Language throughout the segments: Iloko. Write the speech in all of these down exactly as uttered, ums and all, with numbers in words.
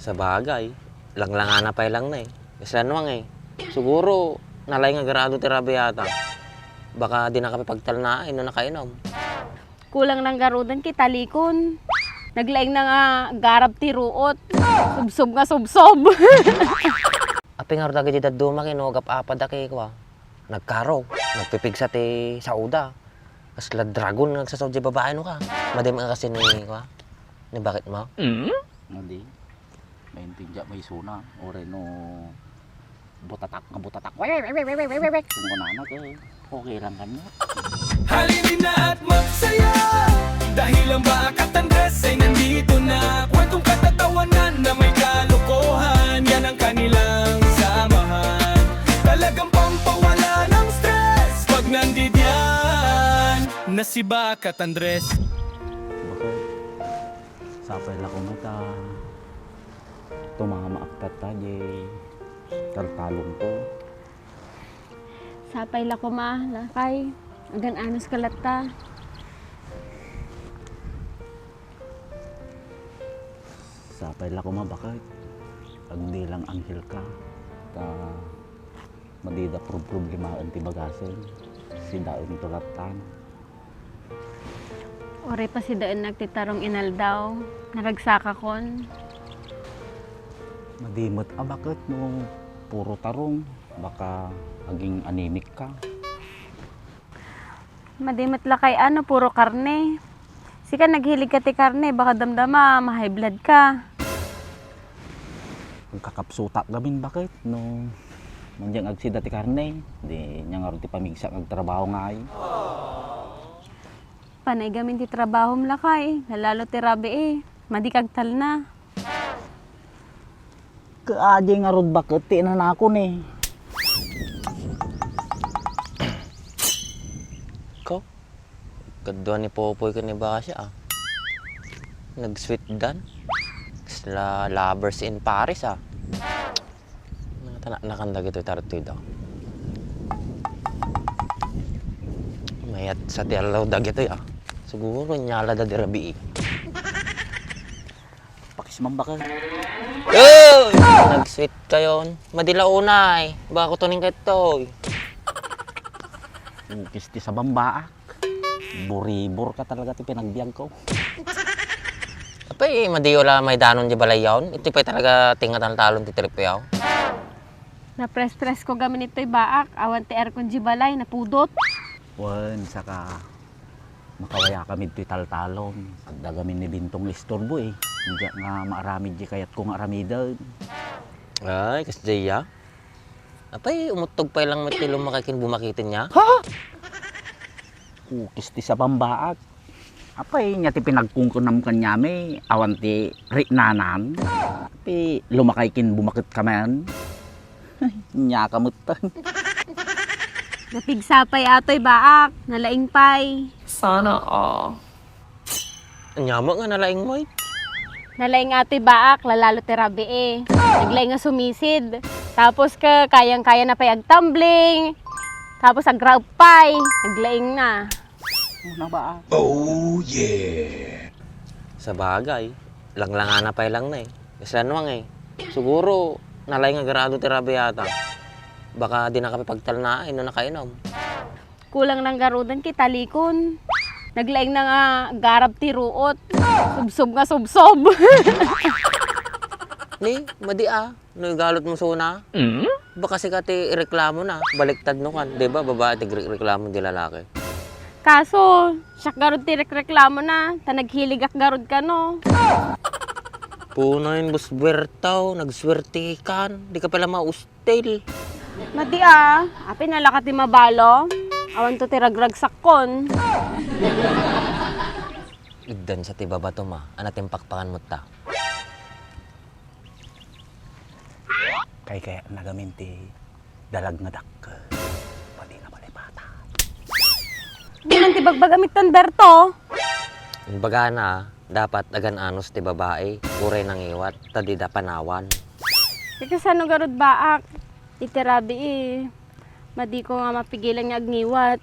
Sabagay, langlangana pay lang na eh. Kasla nuang eh. Siguro, nalaing nga agrado ti Rabi ata. Baka di nakapagtalna, eh, no nakainom. Kulang lang garuden ket talikon. Naglaing na nga garab ti ruot. Subsob nga subsob. Apay ngarud dagiti dadduma ken no agap-apada ket kua. Nagkaro, nagpipigsa ti saoda. Kasla dragon nga agsasaod ti babae no ka. Madi nga kasi ni kua. Ni bakit mo? Madi. Maintindiak mo isuna. Uray no butatak nga butatak. Wek, wek, wek. Kung kunana, eh, okay lang kanya. Halina at magsaya dahil ang Bakat Andres ay nandito na. Kwentong katatawanan na may kalokohan, yan ang kanilang samahan. Talagang pampawala ng stress pag nandidiyan na si Bakat Andres. Bakit? Sapay la koma ta tumamaak tatta, di taltalongko. Sapay la koma, lakay. Agan-anos ka latta. Sapay la koma, bakit? Agdilang anghel ka. Ta, madida problemaen ti bagasen. Sidaen to lattan. Uray pasidaennak ti tarong inaldaw, naragsakakon. Madi met a bakit no puro tarong, baka aging anemic ka. Madi met lakay a no puro karne. Sika naghilig ka ti karne, baka damdama, ma-high blood ka. Agkakapsutak gamin bakit no mandiang agsida ti karne, di nia ngarud ti pamigsak agtrabaho ngay. Panay gamin ti trabahom lakay, lalalo ti rabii, madi ka agtalna. Kaadi ngarud bakit ti inanakon eh. Ko? Kadua ni Popoy ken ni Basia, ah. Nag-sweet dan. Kasla lovers in Paris, ah. Natanaknakan dagitoy tartuy daw. Mayat sa ti aldaw dagitoy, ah. Siguro, nyala da di rabii. Pakismam baka. Uy! Nag-sweet kayon. Madi la unay. Baka kutunin ka itoy. Ukis ti sabambaak. Buribor ka talaga ti pinagbiag ko. Apay, madiyo la may danon di balayyaon. Iti pay talaga tingataltalon ti trip yaw. Napres-pres ko gamin itoy baak. Awan ti aircon di balay, napudot. Wen, saka makawaya kami ditoy taltalon. Adda gamin ni Bintong nga istorbo eh. Diak nga maaramid di kayatko nga aramiden. Ay, kasdiay ya. Apay, umuttog pay lang met ti lumakay ken bumakiten ya? Ha? Ukis ti sabambaak. Apay, nia ti pinagkungkunam kaniami, awan ti riknanan. Ti lumakay ken bumaket ka man. Nia ka met. Napigsa pay atoy baak, nalaing pay. Sana all. Ania met nga nalaing mo, eh? Nalaing atoy baak, lalalo ti rabii. Naglaing nga sumisid. Tapos ka, kayang-kaya na pay agtumbling. Tapos agraep pay. Naglaing na. Una baak. Oh, yeah! Sabagay, langlangana pay lang na, eh. Kasla nuang, eh. Siguro, nalaing nga agrado ti rabii ata. Baka di nakapagtalna, eh, no nakainom. Kulang lang garuden ket talikon. Naglaing na nga garab ti ruot. Subsob nga subsob. Ni, madi a, no igalot mo suna. Mm? Baka sika ti ireklamo na. Baliktad no kan. Di ba, babae ti agreklamo di lalaki. Kaso, siak garud ti ireklamo na. Ta naghiligak garud kano. Punayen, busbuertaw, nagsuertikan. Di ka pala maus- Tail. Madi a, apay nalaka ti mabalo? Awanto ti ragragsakkon. Iddan sa ti babatom a, ania ti impakpakan mo ta? Kay kaya nagamin ti dalag nga dakkel. Pati na pala pata. Di man ti bagbagam itton, Berto. Imbagana, dapat agan-anos ti babai, uray nangiwat, ta dida panawan. Ti kasano garud baak? Iti rabii, madiko nga mapigilan nga agngiwat.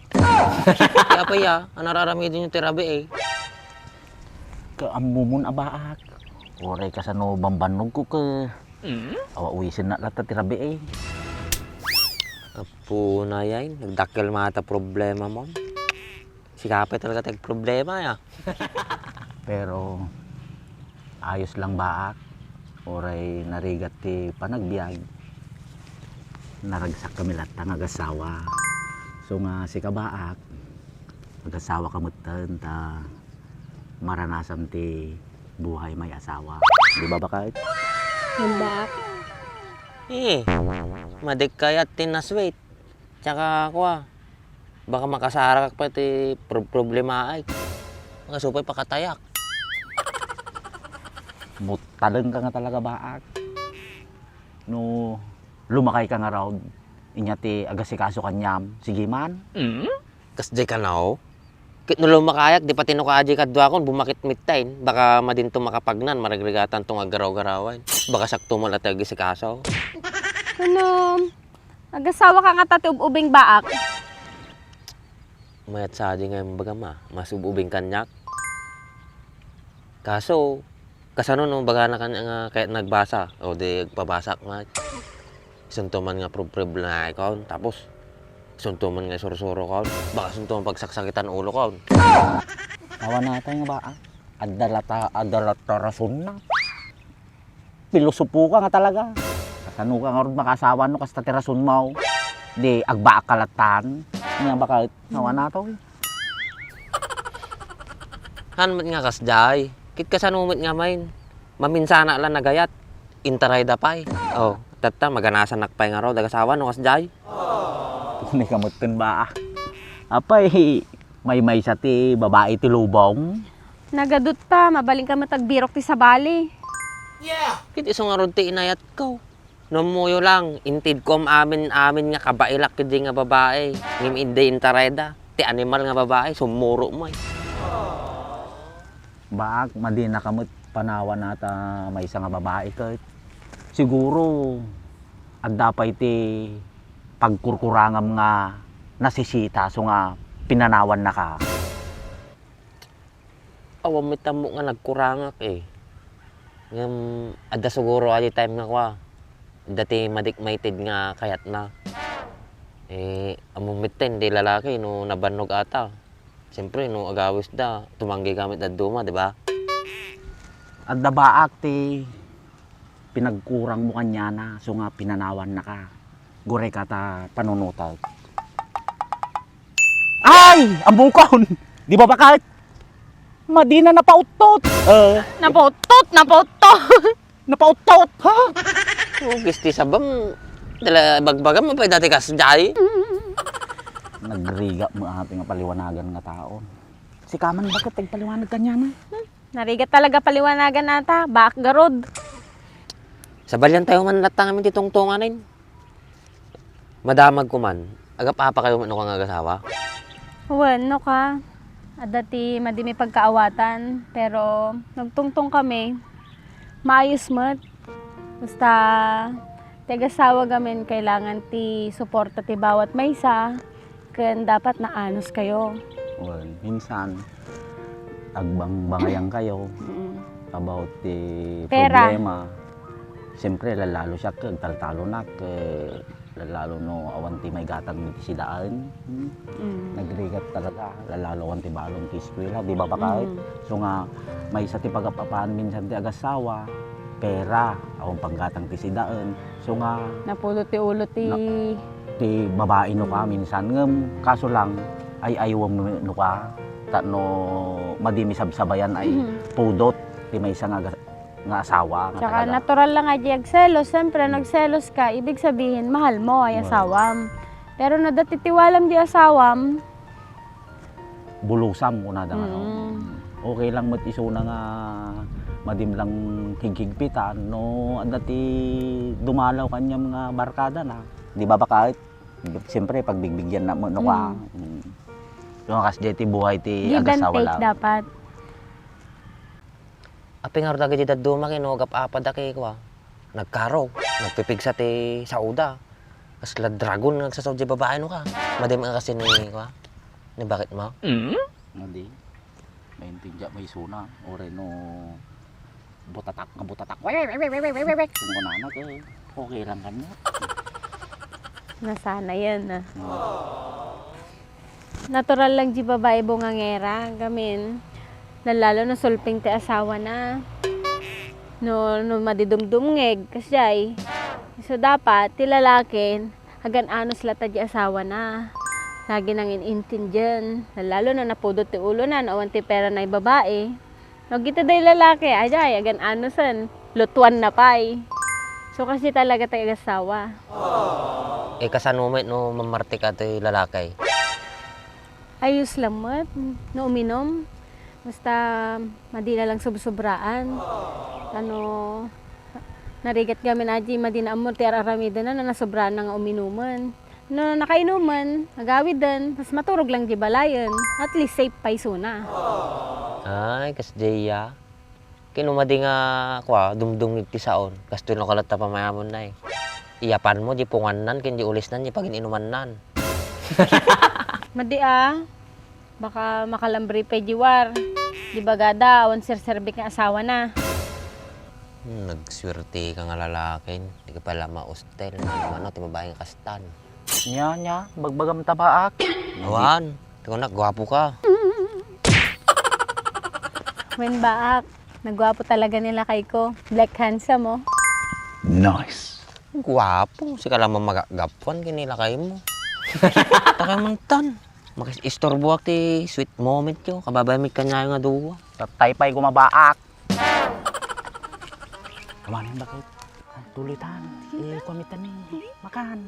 Kaya pa ya, ano raramidin yung ti rabii? Kaammomon a baak. Uray kasano bambannogko ket awa uwisennak latta ti rabii. Apo na yan, nagdakkel man ta problema mo. Sika pay talaga ti agproblema, ya. Pero ayos lang, baak. Uray narigat ti panagbiag, naragsak kami latta nga agasawa. So nga sika, baak, agasawa ka metten ta maranasam ti buhay may asawa. Di ba, baket? Yan, baak. Eh, madik kayat ti nasweet. Tsaka, kua, baka makasarakak pay ti pro-, problemaak. Makasu pay pakatayak. Butalengka nga talaga, baak. No lumakayka ngarud, inya ti agasikaso kaniam, sige man. Kasdiay kano? Ket no lumakayak, di pati no kaadiay kaduakon, bumakit metten. Baka madinto makapagnan, marigrigatanto nga aggaraw-garawan. Baka siakto man latta ti agasikaso. Ngem, agasawaka ngata ti ub-ubing, baak. Mayat sadi nga imbagam a, mas ub-ubing kaniak. Kaso, kasano no bagana kaniak nga kayat nagbasa, o di agpabasak met. Isunto man nga prob-, problemaakon, tapos isunto man nga isursuro kon. Baka isunto man pagsaksakitan ulo kon. Awan natay nga ba, ah? Adda lata, adda lata rasonna. Pilosopoka nga talaga. Kasanoka ngarud makaasawa no kasta ti rasonmo? Di agbaakka lattan. Ania baket, awan natay. Haan met nga kasdiay. Ket kasano met ngamin? Maminsanak la nagayat. Intarayda pay. Oh, tatta, maganasanak pay ngarud, agasawa no kasdiay. Unay ka metten ba? Apay, maymaysa ti babai ti lubong? Nagadutta, mabalinka met agbirok ti sabali. Ket isu ngarud ti inayatko. No ammoyo lang, intedko am-amin-amin nga kabaelak ketdi nga babai, ngem idi intarayda, ti animal nga babai, summurot met. Baak, madinaka met panawan ta maysa nga babai ket siguro adda pay ti pagkurkurangam nga nasisita, isu nga pinanawannaka. Awan met ammok nga nagkurangak, eh. Ngem adda siguro a di time nga kua, adda ti madik maited nga kayatna. Eh, ammom metten, di lalaki no nabannog ata. Siyempre, no agawisda, tumanggika met dadduma, di ba? Adda baak ti pinagkurangmo kaniana, isu nga pinanawannaka. Gurayka ta panunotek. Ay! Ammokon! Di ba baket? Madina napauttot! Eh. Napauttot! Napauttot! Napauttot! Ha? Ugis ti sabam. Dala bagbagam, apay dati kasdiay. Nagrigat met ati nga paliwanagan nga tao. Sika man baket ti agpaliwanag kaniana? Narigat talaga paliwanagan ata, baak garud. Sabaliantayo man latta ngamin ti tungtunganen. Madamagko man, agap-apakayo met no ka nga agasawa? Wen, no ka. Adda ti madi mi pagkaawatan, pero nagtungtong kami, maayos met. Basta, ti agasawa ngamin, kailangan ti suporta ti bawat maysa. Ken dapat naanos kayo. Wen, minsan, agbangbangayan kayo Mm. about ti Pera. problema. Siyempre, lalalo siak, agtaltalonak, eh, lalalo no awan ti maigatang ti sidaen. Hmm? Mm. Nagrigat talaga, lalalo awan ti balon ti eskwela, di ba, baket? Mm. So nga, maysa ti pagap-apan minsan ti agasawa, pera, awan panggatang ti sidaen. So nga, Napulo ti ulo ti na-, ti babai no ka Mm. minsan, ngem kaso lang, ay-aywem no ka, ta no madi mi sabsabayan ay Mm. pudot ti maysa nga aga-, nga asawa nga Tsaka talaga natural lang nga di agselos. Siyempre, Mm. nagselos ka, ibig sabihin, mahal mo ay Mahal. asawam. Pero no dati tiwalam di asawam, Bulusam, kunada nga, no? Mm. Okay lang met isuna nga madim lang highigpitan, no, adda ti dumalaw kaniam nga barkada na. Di ba, baket? Siyempre, pagbigbigianna met no ka. Mm. Mm. So, kasdiay ti buhay ti Give and agasawa take lang. dapat. Apay ngarud dagiti dadduma ken no agap-apada ket kua, nagkaro, nagpipigsa ti saoda. Kasla dragon nga agsasao diay babai no ka. Madi met nga kas ni kua, ni baketmo? Madi. Maintindiak met isuna, uray no Butatak nga butatak. Wek, wek, wek, wek, wek, wek, wek. Kung kunana, eh, okay lang kanya. Nasanayan na. Hmm. Natural lang di babae bungangera, gamin. Lalo no sulping ti asawa na. No, no madidumdumngeg, kasjay. So, dapat, ti lalakin, agan-anos latta di asawa na. Lagi nang in-intindihan. Lalo no napudot ti ulo na, no awan ti pera na babae. No, gita day lalaki, ajay, agan-anosen, lutuan na pay. So, kasi talaga tayo asawa. Eh, kasano met no mamarti ka ti lalaki? Ayos lang met, no uminom. Basta, madi na lang subsobraan. Ano, narigat gamin aji, madi na ammo ti ar-aramidena, na nasobraan na nga uminuman. No nakainuman, agawiden, tas maturog lang di balayen. At least safe pay suna. Ay, kasjay a. Kinumadi nga, kua, dumdum ti saon. Kastoy no kalatta pamayamon na eh. Iyapan mo, di pungannan, ken di ulisnan, di pagin-inumannan. Madi a. Baka makalambre pay di war. Di bagada, awan serserbik nga asawa na. Hmm, nagsuerte ka nga lalakin. Di ka pala maustel. Ano, ti babaeng kastan. Nya, nya, bagbagam ta baak. Awan, ti kunak, gwapo ka. Wen baak, nagwapo talaga ni lakay ko. Black handsome, oh. Nice. Gwapo, sika lamang magagapuan kini lakay mo. Takay man tan. Makis-istorboak ti sweet moment yo. Kababay mi kaniayo nga duwa. Tatay pay gumabaak. Kumain ba kayo? Tulitan. Eh, kumitan ni. Makan.